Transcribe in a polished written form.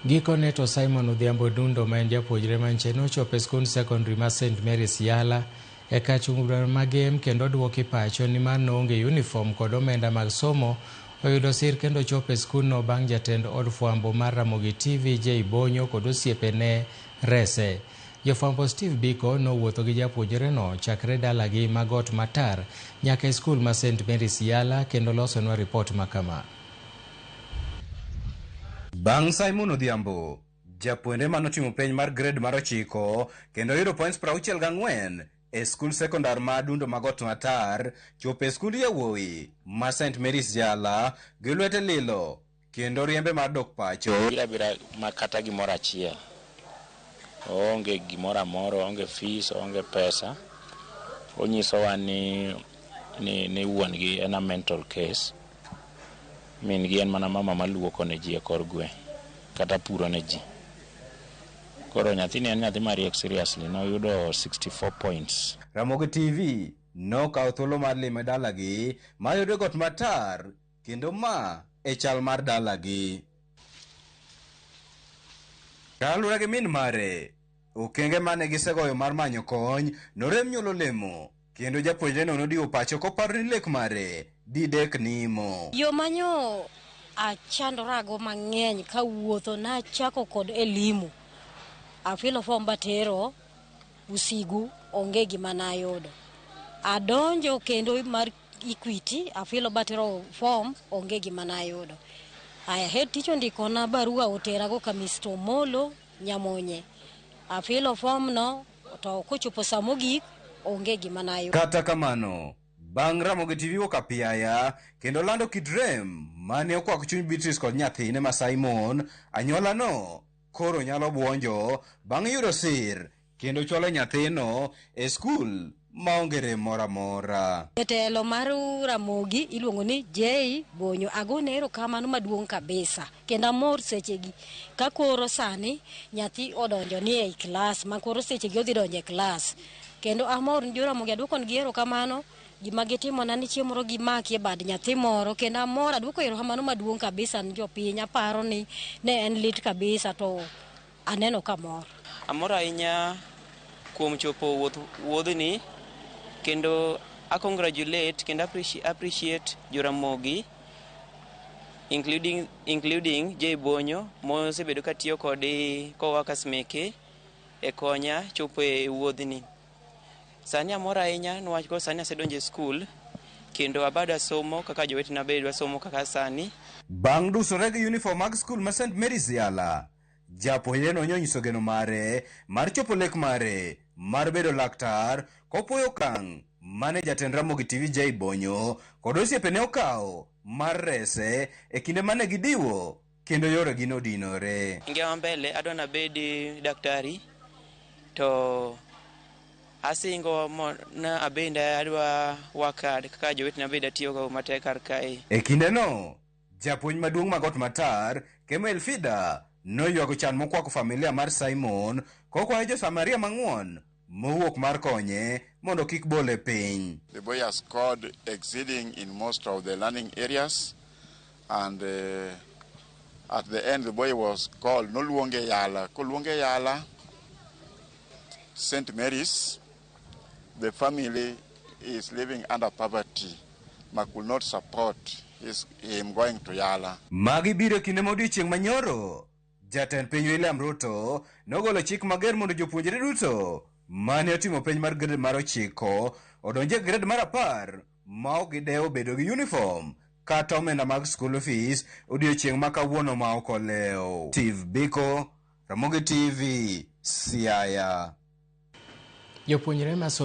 Gikone to Simon Odhiambo Dundo ma en japuonjre manche nochopo e skund secondary ma St Mary's Yala e kachung'bura ma Gem kendo oduoki pacho nimar noonge uniform kod omenda mag somo oyudo sir kendo chopo e skundno bang' jatend od fwambo mar Ramogi TV Jay Bonyo kod osiepene rese. Jofwambo Steve Biko nowuotho gi japuonjreno chakre dalagi ma Got Matar nyaka e skul ma St Mary's Yala kendo losonwa ripot ma kama. Bang' Simon Odhiambo, japuonjre manotimo penj mar grade mar 9 kendo yudo points 64 e skund sekondar ma Adundo ma Got Matar, chopo e skund yawuowi ma St Mary's Yala gi lwete lilo kendo riembe mar dok pacho. Biro abira ma kata gimoro achiel. Oonge gimoro amora, oonge fees, oonge pesa. Onyisowa ni wuon gi en a mental case. Min gi en mana mama maluoko ne ji e kor gweng' kata puro ne ji. Koro nyathini en nyathi mariek seriously, noyudo 64 points. Ramogi TV nokawo thuolo mar lime dalagi mayudo Got Matar kendo ma e chal mar dalagi. Kaluwore gi min mare, okenge mane gisegoyo mar manyo kony norem nyuolo lemo kendo japuonjreno nodiwo pacho koparo ni lek mare didek nimo. Yo manyo achandorago mang'eny kawuotho nachako kod elimu. Afilo fom batero Usigu onge gima nayudo. Adonjo kendo mar Equity afilo batero fom onge gima nayudo. Aya head teacher ondikona barua oterago ka Mr. Omolo Nyamonye. Afilo fom no to kochopo saa mogik onge gima nayudo. Kata kamano, bang' Ramogi TV wuok apiaya kendo lando kit rem mane okwako chuny Beatrice kod nyathine ma Simon, anyuolano koro nyalo buonjo bang' yudo sir kendo chwalo nyathino e skul maonge rem moro amora. Jatelo mar Ramogi iluongo ni Jay Bonyo. Agone erokamano maduong' kabisa kendo amor sechegi ka koro sani nyathi odonjo ni ei klas ma koro sechegi odhi donjo e klas. Kendo amor ni jo Ramogi aduoko negi erokamano gima gitimona ni chieng' moro gimaki e bad nyathi moro kendo amor aduoko erokamano maduong' kabisa ni jopiny aparo ni ne en lit kabisa to aneno ka mor. Amor ahinya kuom chopo wuodhni kendo a congratulate kendo appreciate Joramogi including Jay Bonyo mosebedo katiyo kod coworkers meke e konya chopo e wuodhni. Sani amor ahinya niwach koro sani asedonjo e skul kendo abada somo kaka jowetena be dwa somo kaka sani. Bang' dusore gi uniform mag skul ma St Mary's Yala, japuonjreno nonyiso geno mare mar chopo lek mare mar bedo laktar kopuoyo okang' mane jatend Ramogi TV Jay Bonyo kod osiepene okawo mar rese e kinde mane gidiwo kendo yoregi nodinore. Ngima mbele adwa nabed daktari to asingo na abende adwa work hard kaka jowetena bende atiyogo matek kar kae. E kindeno, japuonj maduong' ma Got Matar, Kemuel Fida, noywago chan mokwako familia mar Simon kokwayo jo-Samaria mang'won mowuok mar konye mondo kik bole piny. The boy has scored exceeding in most of the learning areas and at the end the boy was called noluonge Yala. Koluonge Yala, St. Mary's, the family is living under poverty ma could not support him going to Yala. Magi biro kinde ma odiechieng' manyoro. Jatend piny William Ruto nogolo chik mager mondo jopuonjre duto mane otimo penj mar grade mar 9 odonj e grade mar 10 ma ok gidewo bedo gi uniform kata omenda mag school fees odiechieng' ma kawuono ma ok olewo. Steve Biko, Ramogi TV, Siaya. Jopuonjre ma somo